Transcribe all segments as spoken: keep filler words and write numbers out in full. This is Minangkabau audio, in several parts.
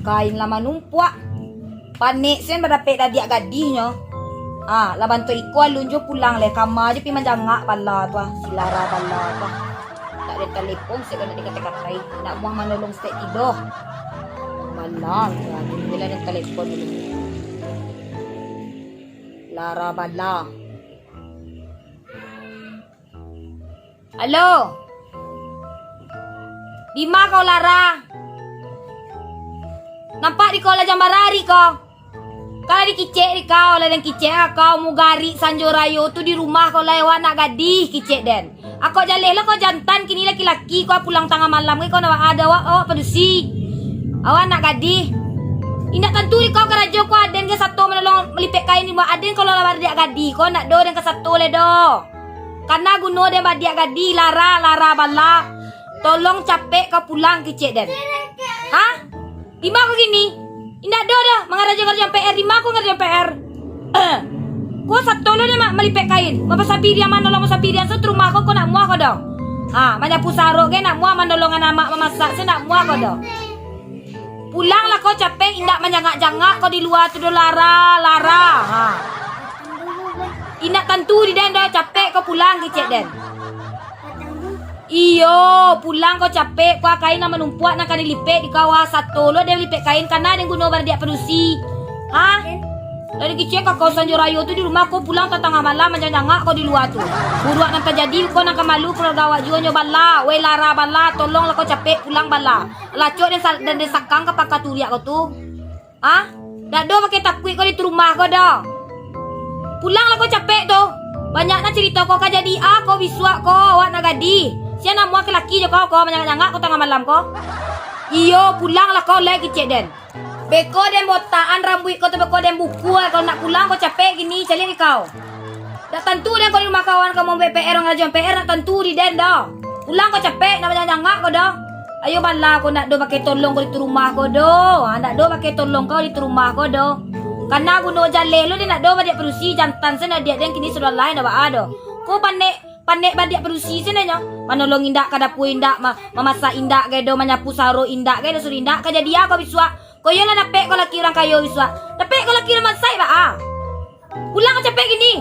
Kain lah manumpuak. Panek sen badapek dadiak gadihnyo. Ah, lah bantuak iko alun jo pulang lai, kama jo pi manjangak bala tu ah, si lara bala tu ah. Tak ado talipon, sek kena dikatai-katai. Nak muah manolong sek tido. Bala tu ah, bila ado talipon dulu. Lara bala. Halo. Dima kau, Lara? Nampak di kau lah jam bara ari ko? Kalau dikicek di kau, lah den kicek ah kau, mugarik sanjo rayo tu di rumah kau lai, awak nak gadih kicek den. Ako jaleh lo kau jantan, kini laki-laki kau pulang tangah malam, kau nak awak ada awak, awak padusi. Awak nak gadih. Indak tantu di kau karajo ko, aden ge sato manolong malipek kain di rumah aden, kalau lah baradiak gadih ko, nak do den ka sato lai do. Kana guno den badiak gadih, lara, lara bala. Tolong capek ka pulang kicek den. Ha? Dima ko kini? Indak do doh, mangarajo-ngarajo P R, dima ko ngarajo P R. Ko sato lo den ma-, malipek kain, mapasabirian, manolong pasabirian, so rumah ko, ko nak muah ko do. Ha, manyapu sarok ge nak muah, manolongan amak mamasak, so nak muah ko do. Pulanglah ko capek, indak manjangak-jangak ko di lua tu do, lara, lara. Ha. Indak tantu di den do, capek ko pulang kicek den. Iyo, pulang ko capek, ko kain nan manumpuak nan ka dilipek di kau, sato lo den lipek kain, kana den guno baradiak padusi. Ha? Lah dikicek ka kau sanjo rayo tu di rumah ko, pulang tatangah malam manjangak-jangak ko di lua tu. Buruak nan tajadi ko nan ka malu kaluarga awak juo nyo bala. Weh lara bala, tolonglah ko capek pulang bala. Lacok den sa-, den, den sakang ka pangka turiak ko tu. Ah, dak do pakai takuik ko di tu rumah ko do. Pulanglah ko capek tu. Banyak nak carito ko, ka jadi a ko bisuak ko, awak nak gadih. Sia nak muah laki jo kau ko, manyangak-nyangak ko tangah malam ko. Iyo, pulanglah ko lai kicek den. Beko den botakan rambuik ko tu, beko den bukua, kalau nak pulang ko capek kini, caliak di kau. Dak tantu den ko di rumah kawan ko, mau B P R, ngarajo P R, dak tantu di den doh. Pulang ko capek, nak manyangak-nyangak ko doh. Ayo bala ko, nak do pakai tolong ko di tu rumah ko doh. Ha, nak do pakai tolong ko di tu rumah ko doh. Kana guno jaleh lo den nak do badiak padusi, jantan sen adiak den kini sudah lai ndak baa doh. Ko panek, panek badiak padusi sen nyo. Manolong indak ka dapua indak, ma-, mamasak indak gai doh, manyapu saro indak gai doh, suruah indak ka jadi a ko bisuak. Ko iyolah dapek ko laki urang kayo bisuak. Dapek ko laki urang bansaik baa. Pulang ko capek kini.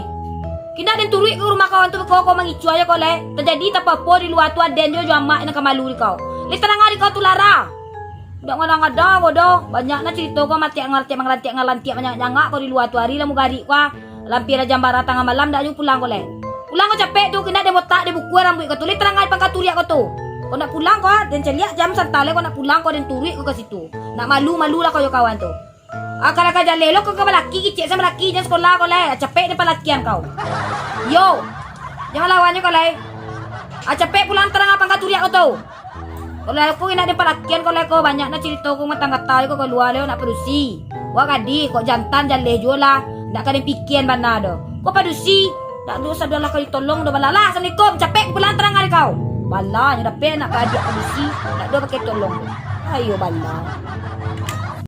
Kini den turuik ka rumah kawan tu, ko, ko mangicuah jo ko lai. Tajadi tapapo di lua tu aden jo, jo amak nan ka malu di kau. Lai tadanga di kau tu lara. Dak ngada-ngada ko doh. Banyak nak carito ko, matiak ngalantiak, mangalantiak ngalantiak, manyangak-nyangak ko di lua tu ari lah mugarik ko. Lampia lah jam bara tangah malam dak nyo pulang ko lai. Pulang ko capek tu, kini den botak, den bukua rambuik ko tu. Lai tadanga di pangka turiak ko tu. Ko nak pulang ko, den caliak jam santa lai, ko nak pulang ko den turuik ko ka situ. Nak malu-malu lah ko jo kawan tu. Ah, kalau ka jaleh lo ko ka balaki, kicek sen balaki, jan sakolah ko lai. Ah, capek den palakian kau. Yo. Jan malawan nyo ko lai. Ah, capek pulang tadanga pangka turiak ko tu. Kalau ko indak den palakian ko lai ko, banyak nak carito ko, matang kata ko kalua lai nak padusi. Wak gadih, kok jantan jaleh juo lah. Ndak ka den pikian bana doh. Ko padusi, dak do sadolah ka ditolong doh bala lah. Assalamualaikum, capek pulang tadanga di kau. Bala nyo dapek nak badiak padusi, dak do pakai tolong. Ayo bala.